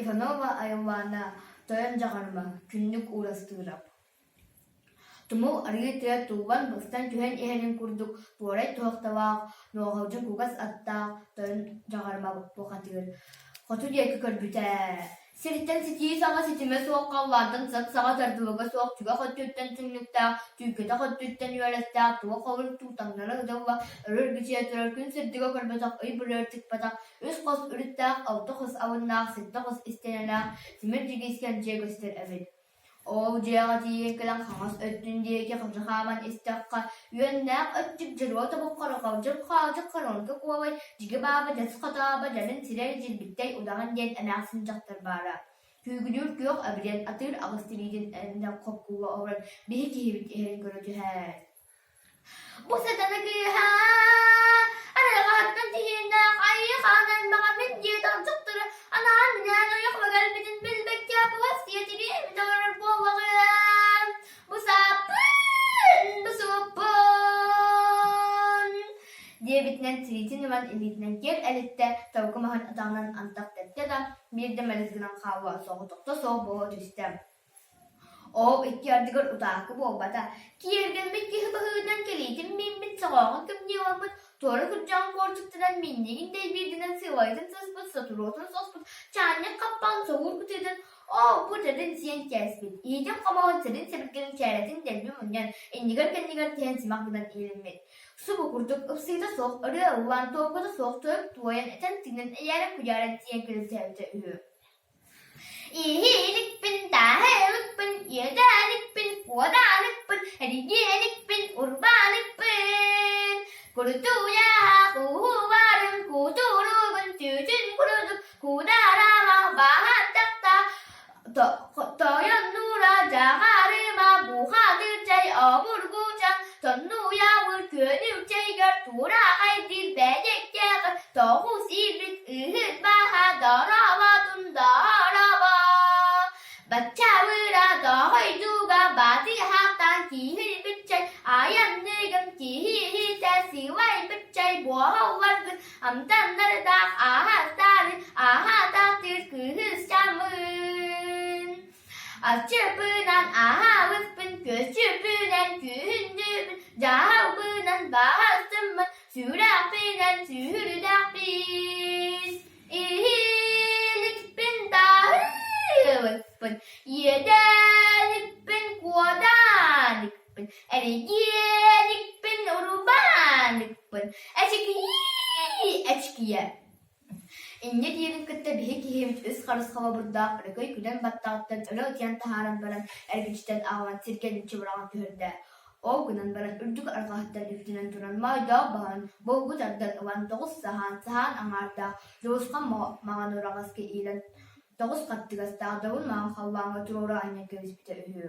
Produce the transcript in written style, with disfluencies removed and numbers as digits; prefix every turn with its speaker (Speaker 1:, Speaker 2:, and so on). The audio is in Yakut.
Speaker 1: Иванова Айыллаана Тойон Дьаҕарыма Күннүк Уурастыырап Тумул арыы тыа туллан быстан түһэн иһэрин курдук туорай туһахталаах, нуоҕалдьын кугас аттаах Тойон Дьаҕарыма бухатыыр хоту диэки көрбүтэ Сиртэн ситии саҕа ситимэ суох халлаантан сап саҕа тардылыга суох түгэх өттүттэн түннүктээх, түүкэтэх өттүттэн үөлэстээх туох холур туутаҥнара ытылла өрө үргүчүйэ турар күн сырдыга көрбөтөх ый бүрүөр тыкпатах үс хос үрүттээх, алта хос алыннаах, сэттэ хос истиэнэлээх тимир дьигиискэн дьиэ көстөр эбит. Ол дьиэҕэ тиийэн кэлэн хаҥас өттүн диэки хабдьы хааман истэххэ, үөннээх өттүк дьоруо тобоххоро халдьыр-хаалдьык хоруоҥка куолай дьиги бааба дьэс хотообо дьарын сирэй дьилбиттэй удаҕан диэн эмээхсин дьахтар баара. Күүгүнүүр күөх эбириэн атыыр аҕыс тириитин эннэ хоккуга олорон биһи киһибит иһэрин көрө түһээт Бу сатана кыыһа арыҕаһыттан тиһиэннээх айыы хаан аймаҕа мин диэтэх дьахтары анаан-минээн ойох кэлбитин билбэккэ буһас сиэтириэбит олорор буоллаҕым. Бу сааппын, бу суоппун диэбитинэн тириитин ылан илиитинэн киэр элиттэ, тобуку маһын атаҕынан антах тэптэ да, биирдэ мэлис гынан хаалла, соҕотохто суох буола түстэ. Ол икки ардыгар утаакы буолбата, киэргэммит киһи быһыытынан кэлиитин мииммит соҕооҕун кымньыыламмыт, туора күрдьэҕин куорчуктанан минньигин дэйбиирдинэн сыалайытын сыспыт, сотуруотун соспут, чаанньык хаппаҕын соҕуур кытыытын ол-бу төрүн сиэн кээспит, иитин-хомоһун сирин сэбиргэлин чээрэтин дэлби мунньан, иннигэр-кэннигэр түһэн симэх гынан иилиммит. Субу курдук ыпсыыта суох ырыа ыллаан, туоккута суох тойук туойан, этэн-тыынан эйээрэн-куйааран тиийэн кэлитээбитэ үһү. Иһииликпин, тааһыылыкпын, иэдээникпин, куодааныкпын, эригиэникпин, урбааныкпын. Курутуйаах, кууһубарым, кутуругун, түүтүн курдук, куудараама, баһан тахта, тойоннуура, дьаҕарыма, бухатырчай, обургучаҥ, тоннуйабыр, күөнүчэйгэр, тураҕайдыыр, бэйэккэҕэр, тоҕус иирбит ыһыт баһа, дороботун дороба. Баччабыра доҕойдуга батыһахтан киһирбитчэй, айанныгым киһиһитэ сыылайбытчай буолалларгын амтаннардаах аһастары аһатахтыыр кыһысчаммын. Аччыппынан аһаабыппын, көччүппүнэн күһүндүбүн, дьаһалбынан баҕастыммын, сүрэхпинэн сүһүрдэхпин. Иһиликпин таһыыбыппын, иэдэникпин куоданикпын, эригиэникпин урбааникпын, эчикийии эчикийэ. Инньэ диирин кытта биһи киһибит үс харыс холобурдаах өрөкөй күлэн баттаҕыттан өрө ытыйан таһааран баран эргиччитэн аҕалан сиргэ ньиччи быраҕан түһэрдэ. Ол гынан баран үрдүк арҕаһыттан үктэнэн туран моойдоох баһын булгу тардан ылан тоҕус саһаан, саһаан аҥаардаах дьулусхан маҥан ураҕаска иилэн тоҕус хаттыгастаах добун маҥан халлааҥҥа туруору анньан кэбиспитэ үһү.